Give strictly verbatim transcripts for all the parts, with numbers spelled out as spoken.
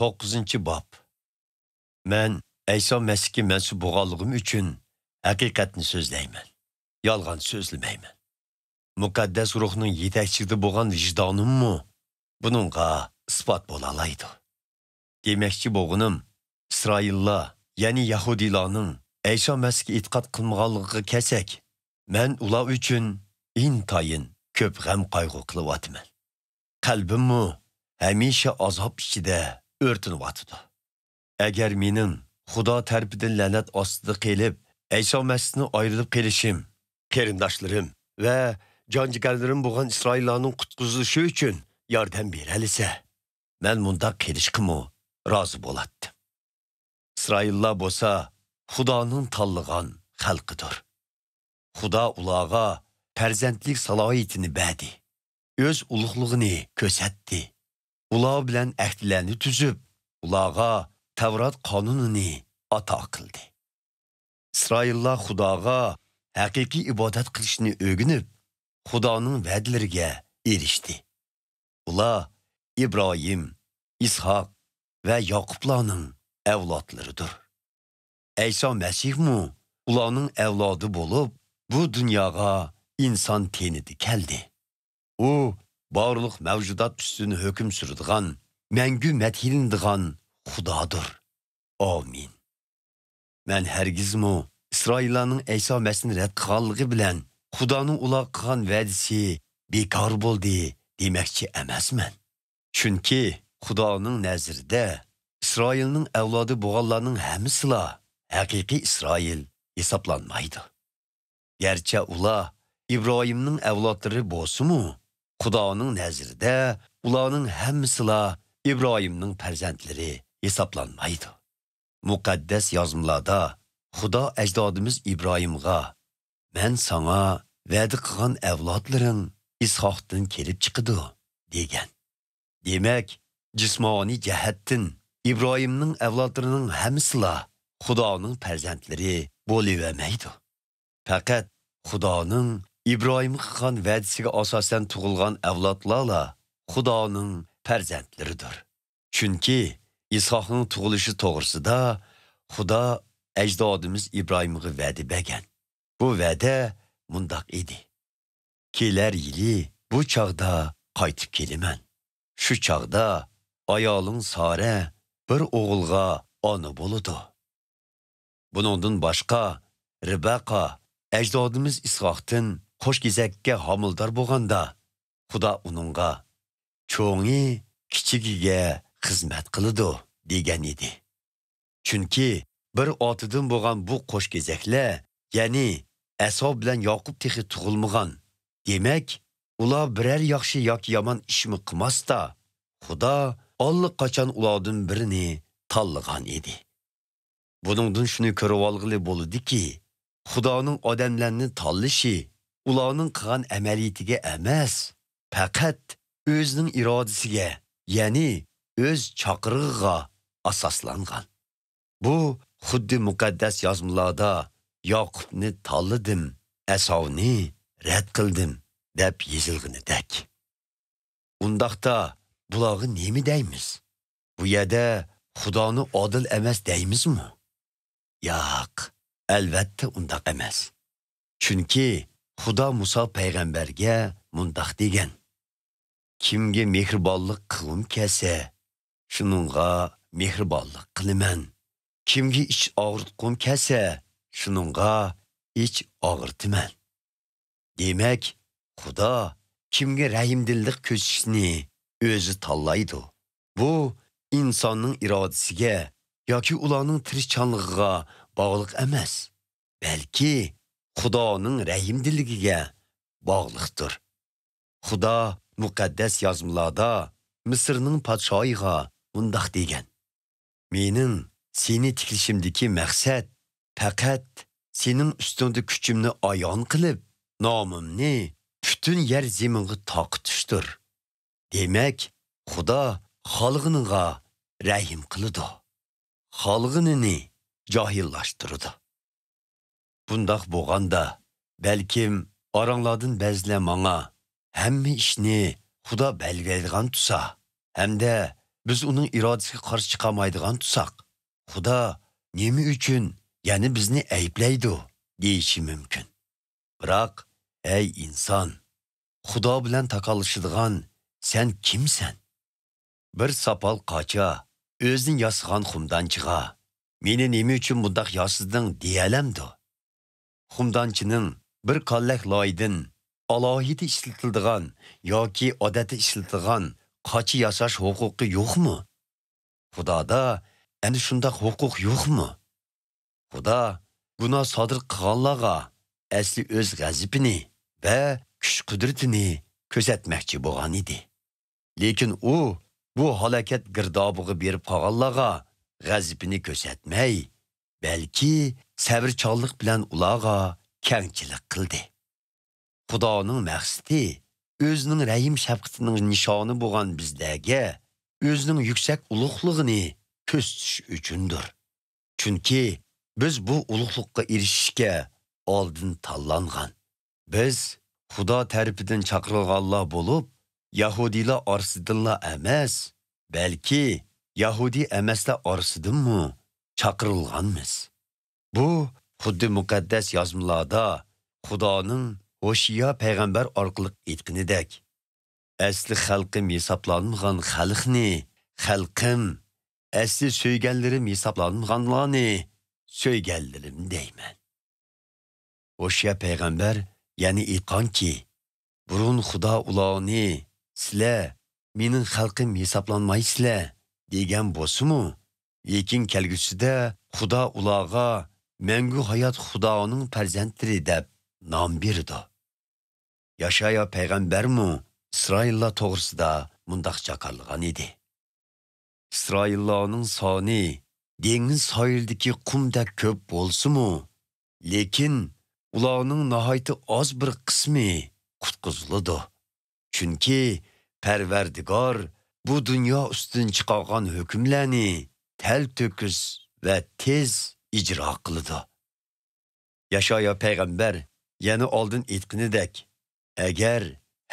توققۇزىنچى باب. مەن ئەيسا مەسىھكە مەنسۇپ بولغانلىقىم ئۈچۈن ھەقىقەتنى سۆزلەيمەن. يالغان سۆزلىمەيمەن. مۇقەددەس روھنىڭ يېتەكچىلىكىدە بولغان ۋىجدانىممۇ بۇنىڭغا ئىسپات بولالايدۇ. دېمەكچى بولغىنىم، ئىسرائىللار، يەنى يەھۇدىيلارنىڭ ئەيسا مەسىھكە ئېتىقاد قىلمىغانلىقىغا كەلسەك، مەن ئۇلار ئۈچۈن ئىنتايىن كۆپ غەم-قايغۇ قىلىۋاتىمەن. قەلبىممۇ ھەمىشە ئازاب ئىچىدە ئۆرتىنىۋاتىدۇ. ئەگەر مېنىڭ خۇدا تەرىپىدىن لەنەت ئاستىدا قېلىپ، ئەيسا مەسىھتىن ئايرىلىپ قېلىشىم، قېرىنداشلىرىم ۋە جانجىگەرلىرىم بولغان ئىسرائىللارنىڭ قۇتقۇزۇلۇشى ئۈچۈن ياردەم بېرەلىسە، مەن مۇنداق قىلىشقىمۇ رازى بولاتتىم. ئىسرائىللار بولسا خۇدانىڭ تاللىغان خەلقىدۇر. خۇدا ئۇلارغا پەرزەنتلىك سالاھىيىتىنى بەردى. ئۆز ئۇلۇغلۇقىنى كۆرسەتتى. ئۇلار بىلەن ئەھدىلەرنى تۈزۈپ، ئۇلارغا تەۋرات قانۇنىنى ئاتا قىلدى. ئىسرائىللار خۇداغا ھەقىقىي ئىبادەت قىلىشنى ئۆگىنىپ، خۇدانىڭ ۋەدىلىرىگە ئېرىشتى. ئۇلار ئىبراھىم، ئىسھاق ۋە ياقۇپلارنىڭ ئەۋلادلىرىدۇر. ئەيسا مەسىھمۇ ئۇلارنىڭ ئەۋلادى بولۇپ، بۇ دۇنياغا ئىنسان تېنىدە كەلدى. ئۇ بارلىق مەۋجۇدات ئۈستىدىن ھۆكۈم سۈرىدىغان، مەڭگۈ مەدھىيلىنىدىغان خۇدادۇر. ئامىن. مەن ھەرگىزمۇ ئىسرائىللارنىڭ ئەيسا مەسىھنى رەت قىلغانلىقى بىلەن خۇدانىڭ ئۇلارغا قىلغان ۋەدىسى بىكار بولدى دېمەكچى ئەمەسمەن. چۈنكى خۇدانىڭ نەزىرىدە ئىسرائىلنىڭ ئەۋلادى بولغانلارنىڭ ھەممىسىلا ھەقىقىي ئىسرائىل ھېسابلانمايدۇ. گەرچە ئۇلار ئىبراھىمنىڭ ئەۋلادلىرى بولسىمۇ، خۇدانىڭ نەزىرىدە ئۇلارنىڭ ھەممىسىلا ئىبراھىمنىڭ پەرزەنتلىرى ھېسابلانمايدۇ. مۇقەددەس يازمىلاردا خۇدا ئەجدادىمىز ئىبراھىمغا، «مەن ساڭا ۋەدە قىلغان ئەۋلادلىرىڭ ئىسھاقتىن كېلىپ چىقىدۇ» دېگەن. دېمەك، جىسمانىي جەھەتتىن ئىبراھىمنىڭ ئەۋلادلىرىنىڭ ھەممىسىلا خۇدانىڭ پەرزەنتلىرى بولۇۋەرمەيدۇ. پەقەت خۇدانىڭ ئىبراھىمغا قىلغان ۋەدىسىگە ئاساسەن تۇغۇلغان ئەۋلادلارلا خۇدانىڭ پەرزەنتلىرىدۇر. چۈنكى ئىسھاقنىڭ تۇغۇلۇشى توغرىسىدا خۇدا ئەجدادىمىز ئىبراھىمغا ۋەدە بەرگەن. بۇ ۋەدە مۇنداق ئىدى: «كېلەر يىلى بۇ چاغدا قايتىپ كېلىمەن. شۇ چاغدا ئايالىڭ سارە بىر ئوغۇلغا ئانا بولىدۇ.» بۇنىڭدىن باشقا، رىبەقا ئەجدادىمىز ئىسھاقتىن قوش كېزەككە ھامىلىدار بولغاندا، خۇدا ئۇنىڭغا، «چوڭى كىچىكىگە خىزمەت قىلىدۇ» دېگەن ئىدى. چۈنكى بىر ئاتىدىن بولغان بۇ قوش كېزەكلەر، يەنى ئەساۋ بىلەن ياقۇپ تېخى تۇغۇلمىغان. دېمەك، ئۇلار بىرەر ياخشى ياكى يامان ئىشمۇ قىلماستا، خۇدا ئاللىقاچان ئۇلاردىن بىرىنى تاللىغان ئىدى. بۇنىڭدىن شۇنى كۆرۈۋالغىلى بولىدۇكى، خۇدانىڭ ئادەملەرنى تاللىشى ئۇلارنىڭ قىلغان ئەمەلىيىتىگە ئەمەس، پەقەت ئۆزىنىڭ ئىرادىسىگە، يەنى ئۆز چاقىرىقىغا ئاساسلانغان. بۇ خۇددى مۇقەددەس يازمىلاردا «ياقۇپنى تاللىدىم، ئەساۋنى رەت قىلدىم» دەپ يېزىلغىنىدەك. ئۇنداقتا بۇلارغا نېمە دەيمىز؟ بۇ يەردە خۇدانى ئادىل ئەمەس دەيمىزمۇ؟ ياق، ئەلۋەتتە ئۇنداق ئەمەس. چۈنكى خۇدا مۇسا پەيغەمبەرگە مۇنداق دېگەن: «كىمگە مېھرىبانلىق قىلغۇم كەلسە، شۇنىڭغا مېھرىبانلىق قىلىمەن. كىمگە ئىچ ئاغرىتقۇم كەلسە، شۇنىڭغا ئىچ ئاغرىتىمەن.» دېمەك، خۇدا كىمگە رەھىمدىللىك كۆرسىتىشنى ئۆزى تاللايدۇ. بۇ ئىنساننىڭ ئىرادىسىگە ياكى ئۇلارنىڭ تىرىشچانلىقىغا باغلىق ئەمەس، بەلكى خۇدانىڭ رەھىمدىللىكىگە باغلىقتۇر. خۇدا مۇقەددەس يازمىلاردا مىسىرنىڭ پادىشاھىغا مۇنداق دېگەن: «مېنىڭ سېنى تىكلىشىمدىكى مەقسەت پەقەت سېنىڭ ئۈستۈڭدە كۈچۈمنى ئايان قىلىپ، نامىمنى پۈتۈن يەر زېمىنغا تارقىتىشتۇر.» دېمەك، خۇدا خالىغىنىغا رەھىم قىلىدۇ، خالىغىنىنى جاھىللاشتۇرىدۇ. بۇنداق بولغاندا، بەلكىم ئاراڭلاردىن بەزىلەر ماڭا، ھەممە ئىشنى خۇدا بەلگىلەيدىغان تۇرسا ھەمدە بىز ئۇنىڭ ئىرادىسىگە قارشى چىقالمايدىغان تۇرساق، خۇدا نېمە ئۈچۈن يەنە بىزنى ئەيىبلەيدۇ؟ دېيىشى مۇمكىن. بىراق، ئەي ئىنسان، خۇدا بىلەن تاكاللىشىدىغان سەن كىمسەن؟ بىر ساپال قاچا ئۆزىنى ياسىغان خۇمدانچىغا، «مېنى نېمە ئۈچۈن بۇنداق ياسىدىڭ؟» دېيەلەمدۇ؟ خۇمدانچىنىڭ بىر كاللەك لايدىن ئالاھىدە ئىشلىتىلىدىغان ياكى ئادەتتە ئىشلىتىدىغان قاچا ياساش ھوقۇقى يوقمۇ؟ خۇدادا ئەنە شۇنداق ھوقۇق يوقمۇ؟ خۇدا گۇناھ سادىر قىلغانلارغا ئەسلى ئۆز غەزىپىنى ۋە كۈچ-قۇدرىتىنى كۆرسەتمەكچى بولغان ئىدى. لېكىن ئۇ بۇ ھالاكەت گىردابىغا بېرىپ قالغانلارغا غەزىپىنى كۆرسەتمەي، بەلكى سەۋرچانلىق بىلەن ئۇلارغا كەڭچىلىك قىلدى. خۇدانىڭ مەقسىتى ئۆزىنىڭ رەھىم-شەپقىتىنىڭ نىشانى بولغان بىزلەرگە ئۆزىنىڭ يۈكسەك ئۇلۇغلۇقىنى كۆرسىتىش ئۈچۈندۇر. چۈنكى بىز بۇ ئۇلۇغلۇققا ئېرىشىشكە ئالدىن تاللانغان. بىز خۇدا تەرىپىدىن چاقىرىلغانلار بولۇپ، يەھۇدىيلار ئارىسىدىنلا ئەمەس، بەلكى يەھۇدىي ئەمەسلەر ئارىسىدىنمۇ چاقىرىلغانمىز. بۇ خۇددى مۇقەددەس يازمىلاردا خۇدانىڭ ھوشىيا پەيغەمبەر ئارقىلىق ئېيتقىنىدەك، «ئەسلى خەلقىم ھېسابلانمىغان خەلقنى خەلقىم، ئەسلى سۆيگەنلىرىم ھېسابلانمىغانلارنى سۆيگەنلىرىم دەيمەن.» ھوشيا پەيغەمبەر يەنە ئېيتقانكى، بۇرۇن خۇدا ئۇلارنى، «سىلەر مېنىڭ خەلقىم ھېسابلانمايسىلەر» دېگەن بولسىمۇ، لېكىن كەلگۈسىدە خۇدا ئۇلارغا مەڭگۈ ھايات خۇدانىڭ پەرزەنتلىرى دەپ نام بېرىدۇ. ياشايا پەيغەمبەرمۇ ئىسرائىللار توغرىسىدا مۇنداق جاكارلىغان ئىدى: «ئىسرائىللارنىڭ سانى دېڭىز ساھىلىدىكى قۇمدەك كۆپ بولسىمۇ، لېكىن ئۇلارنىڭ ناھايىتى ئاز بىر قىسمى قۇتقۇزۇلىدۇ. چۈنكى پەرۋەردىگار بۇ دۇنيا ئۈستىدىن چىقارغان ھۆكۈملەرنى تەلتۆكۈس ۋە تېز ئىجرا قىلىدۇ.» ياشايا پەيغەمبەر يەنە ئالدىن ئېيتقىنىدەك، ئەگەر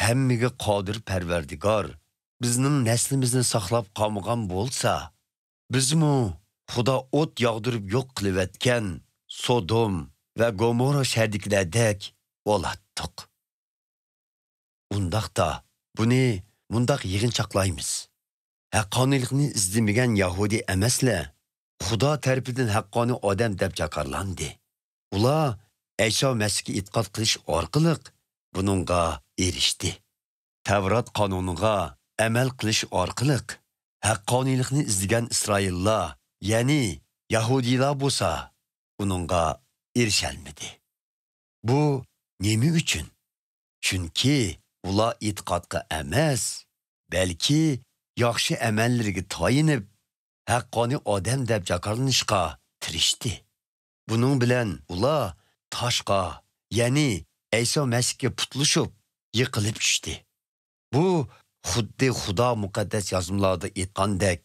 ھەممىگە قادىر پەرۋەردىگار بىزنىڭ نەسلىمىزنى ساقلاپ قالمىغان بولسا، بىزمۇ خۇدا ئوت ياغدۇرۇپ يوق قىلىۋەتكەن سودوم ۋە گومورا شەھىرىدىكىلەردەك بولاتتۇق. ئۇنداقتا، بۇنى مۇنداق يىغىنچاقلايمىز: ھەققانىيلىقنى ئىزدىمىگەن يەھۇدىي ئەمەسلەر خۇدا تەرىپىدىن ھەققانىي ئادەم دەپ جاكارلاندى. ئۇلار ئەيسا مەسىھكە ئېتىقاد قىلىش ئارقىلىق بۇنىڭغا ئېرىشتى. تەۋرات قانۇنىغا ئەمەل قىلىش ئارقىلىق ھەققانىيلىقنى ئىزدىگەن ئىسرائىللار، يەنى يەھۇدىيلار بولسا ئۇنىڭغا ئېرىشەلمىدى. بۇ نېمە ئۈچۈن؟ چۈنكى ئۇلار ئېتىقادقا ئەمەس، بەلكى ياخشى ئەمەللىرىگە تايىنىپ، ھەققانىي ئادەم دەپ جاكارلىنىشقا تىرىشتى. بۇنىڭ بىلەن ئۇلار تاشقا، يەنى ئەيسا مەسىھكە پۇتلىشىپ، يىقىلىپ چۈشتى. بۇ خۇددى خۇدا مۇقەددەس يازمىلاردا ئېيتقاندەك،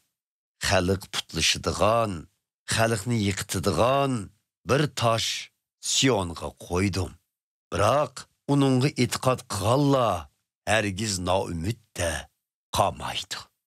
«خەلق پۇتلىشىدىغان، خەلقنى يىقىتىدىغان بىر تاش سىيونغا قويدۇم. بىراق ئۇنىڭغا ئېتىقاد قىلغانلار ھەرگىز نائۈمىدتە قالمايدۇ.»